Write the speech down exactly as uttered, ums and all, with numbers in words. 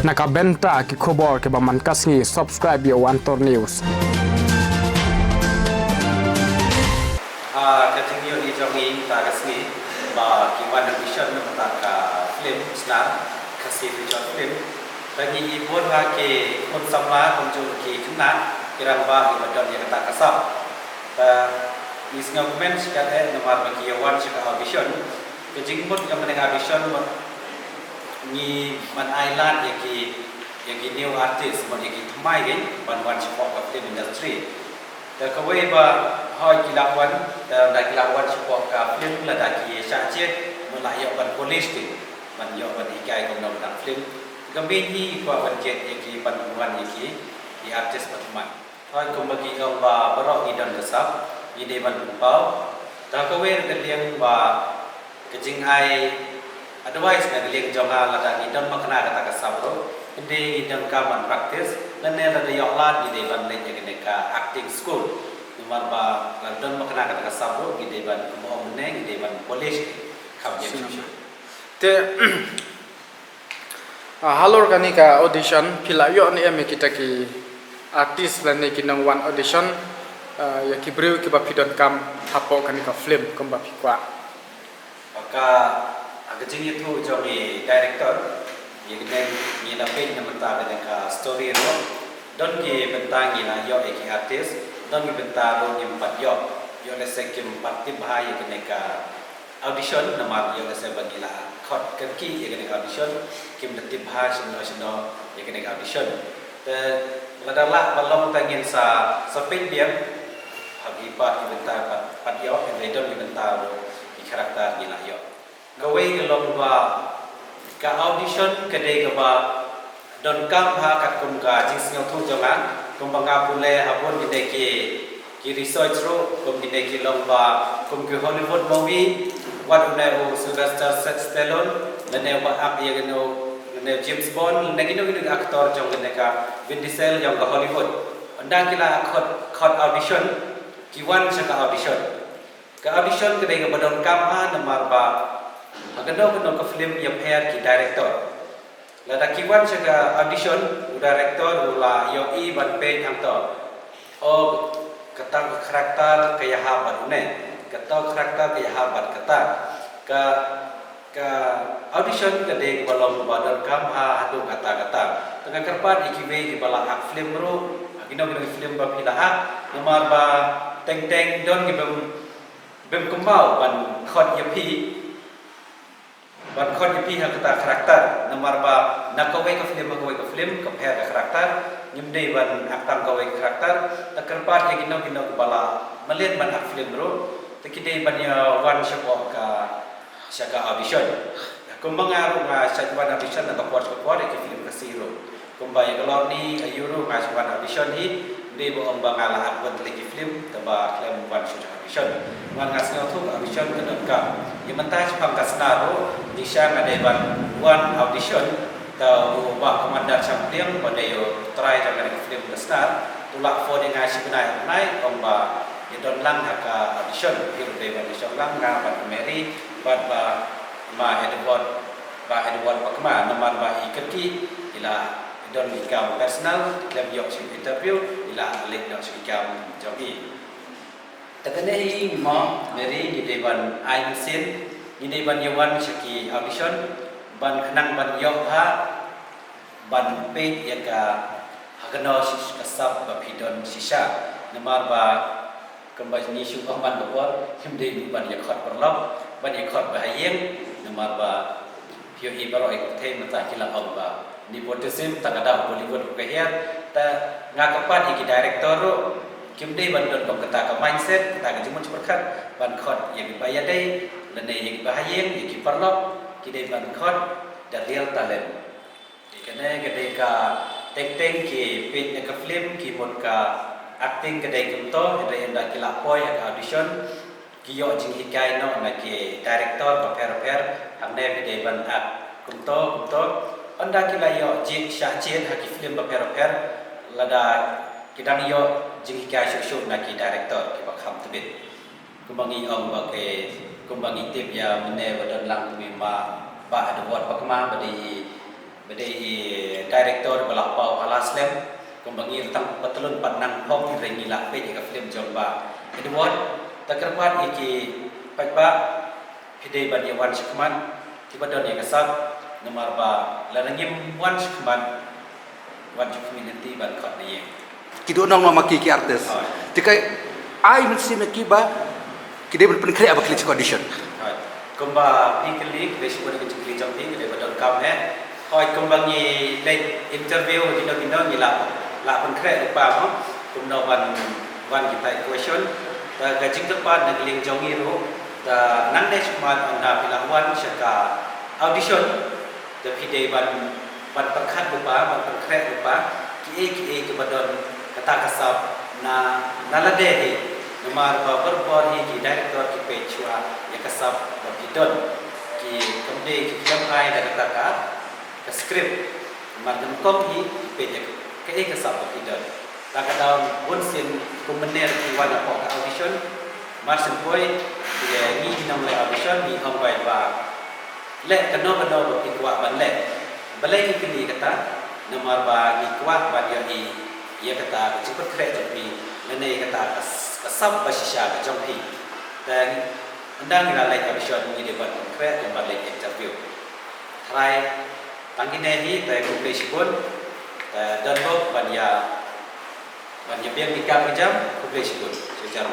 Na ka bynta ki khubor kiba man ka sngi, subscribe ïa u Antor News. Ha ka jingïohi jong ngi mynta ka sngi ba ki wan audition na bynta ka film Snar, Khasi feature film. Te ngi i bun ha ki khun samla kumjuh ki khynnah ki rangbah kiba don ïa kata ka sap. Te ngi sngewkmen shikaddei namar ba ki ïa wan sha ka audition. Ka jingmut jong kane ka audition mut ngi ban ai lad ïa ki, ïa ki new artist, mut ïa ki thymmai kein ban wan shapoh ka film industry. Te kawei ba hooid ki la wan, te da ki la wan shapoh ka film lada ki shah jied, mut la ïoh ban polish kein, ban ïoh ban hikai kumno ban act film. Ka main hi kwah ban jied ïa ki ban wan ïa ki, ki artist ba thymmai. Hooid, kumba ngi ong ba baroh ngi don ka sap, ngi dei ban pynpaw. Te ha kawei ka liang ba ka jingai advice na ka liang jong nga, lada ngi don makna kata ka sap ruh, ngi dei ngi donkam ban practice, lane lada ïoh lad ngi dei ban leit ïa kane ka acting school. Namar ba lada don makna kata ka sap ruh ngi dei ban, kumba ong mynne, ngi dei ban polish, kham ïa shuh shuh. Te Ah, halor kane ka audition, phi la ïoh ne em ïa kita ki artist lane ki nongwan audition, ah, ïa ki briew kiba phi donkam hapoh kane ka film kumba phi kwah? Ka, ha ka jingïathuh jong i director, ïa kane ngi la peit na bynta kane ka story ruh. Don ki bynta ngi la ïoh ïa ki artist, don ki bynta ruh ngim pat ïoh. Ïoh lehse kim pat tip bha ïa kane ka audition, namar ïoh lehse ba ngi la khot kyrkieh ïa kane ka audition, kim da tip bha shano shano ïa kane ka audition. Te lada lah ba long te ngin sa, sa peit biang ha ki pat ki bynta pat, pat ïoh, hynrei don ki bynta ruh ki character ngi la ïoh. Kawei ka long ba ka audition ka dei kaba donkam bha katkum ka jingsngewthuh jong nga, kumba nga pule ha bun kine ki, ki research ruh, kum kine ki long ba, kum ki Hollywood movie, wat une u Sylvester Stallone, lane uba act ïa kane u, lane James Bond, lane kino kino ki actor jong kane ka Vin Diesel jong ka Hollywood. Ynda ki la khot, khot audition, ki wan sha ka audition. Ka audition ka dei kaba donkam bha namar ba ha kano kano ka film ïapher ki director. Lada ki wan sha ka audition, u director u la ïohi ban peit hangto. O, kata ka character ka ïahap bad une, kata ka character ka ïahap bad kata. Ka, ka audition ka dei kaba long kaba donkam ha haduh katta katta. Te nga kyrpad ïa kiwei kiba la act film ruh, ha kino kino ki film ba phi la act, namar ba teng teng don ki bym, bym kynmaw ban khot ïa phi. Ban khot ïa phi ha kata ka character, namar ba na kawei ka film ha kawei ka film ka pher ka character, ngim dei ban act tang kawei ka character, te kyrpad ïa kino kino kiba la mlien ban act film ruh, te ki dei ban ïa wan shapoh ka, sha ka audition. Kumba nga ruh nga shait wan audition na ka por sha ka por ïa ki film Khasi ruh. Kumba ïa ka Lorni, ïa u ruh nga shait wan audition hi, ym dei ba ong ba nga la act bun tylli ki film, te ba khlem wan shuh sha audition. Nga, nga sngewthuh ka audition ka donkam. Ïa mynta shaphang ka Snar ruh, ngi sha nga dei ban wan audition, te u Bah Commander Shampliang, ba dei u trai jong kane ka film ka Snar, u la phone ïa nga shi bnai ar bnai, ong ba ïa don lang ha ka audition, phi ruh dei ban ïa shong lang, nga bad ka Mary, bad ba Ma Edward, Bah Edward Pakma, namar ba i kyrkieh, i la don i kam personal, khlem ïoh sha interview, i la leit noh sha i kam jong i. Te kane hi mo, Mary, ngi dei ban ai mynsiem, ngi dei ban ïa wan sha ki audition, ban khnang ban ïoh bha, ban peit ïa ka ha kano shi ka sap ba phi don shisha. Namar ba kumba ngi shu ong man ka por, ym dei ban ïa khot paralok, ban ïa khot ba ha ïing, namar ba phi ïohi baroh ïa ka pyrthei mynta ki la ong ba nepotism, ta ka daw Bollywood ka hiar, te nga kyrpad ïa ki director ruh, kim dei ban don kum kata ka mindset, kata ka jingmut jingpyrkhat, ban khot ïa ki ba ïadei, lane ïa ki ba ha ïing, ïa ki paralok, ki dei ban khot the real talent. Te kane ka dei ka teng teng ki peit na ka film, ki mut ka acting ka dei kumto, hynrei ynda ki la poi ha ka audition, ki ïoh jinghikai noh na ki director bapher bapher, hangne phi dei ban act kumto, kumto. Ynda ki la ïoh jied shah jied ha ki film bapher bapher, lada ki dang ïoh jinghikai shuh shuh na ki director kiba kham tbit. Kumba ngi ong ba ki, kumba ngi tip ïa mynne ba don lang kumne ma Bah Edward Pakma ba dei i, Dei i director ba la paw ha la slem, kumba ngi tang patlun pat nang phong, hynrei ngi la peit ïa ka film jong Bah Edward. Te kyrpad ïa ki paidbah, phi dei ban ïa wan shakhmat, kiba don ïa ka sap, namar ba lada ngim wan shakhmat, wan shakhmat nanti ban khot na ïing. Ki duh nong nong ma ki ki artist. Hooid. Te ka ai mynsiem na kiba ki dei ban pynkhreh ba ki leit audition. Hooid. Kumba phi kylli, kylli shibun ka jingkylli jong phi, ka dei ba donkam eh. Hooid, kumba ngi leit interview kino kino ngi la, la pynkhreh lypa mo, kumno ban wan kita ki question. Te ka jingkyrpad na ka liang jong ngi ruh, te nangne shakhmat ynda phi la wan sha ka audition, te phi dei ban, ban pyrkhat lypa, ban pynkhreh lypa kiei kiei kiba don kata ka sap na, na lade hi. Namar ba barabor hi ki director ki peit shuwa ïa ka sap ba phi don. Ki, kam dei ki khlem ai da kata ka, ka script. Namar nyngkong hi ki peit ïa kaei ka sap ba phi don. Ta ka daw bunsien kum mynne ki wan hapoh ka audition, mar syn poi, ïa ngi ki nongleh audition ngi ong bai ba leh kano kano ba phi kwah ban leh. Balei ngi kylli kata? Namar ba ngi kwah ban ïohi ïa kata ka jingpynkhreh jong phi, lane ïa kata ka s-, ka sap ba shisha ka jong phi. Te ynda ngi la leit audition ngi dei ban pynkhreh kumba leit interview. Trai, tang kine hi, te khublei shibun. Te don bok ban ïa, ban ïa biang ki kam ki jam, khublei shibun. Shu jar.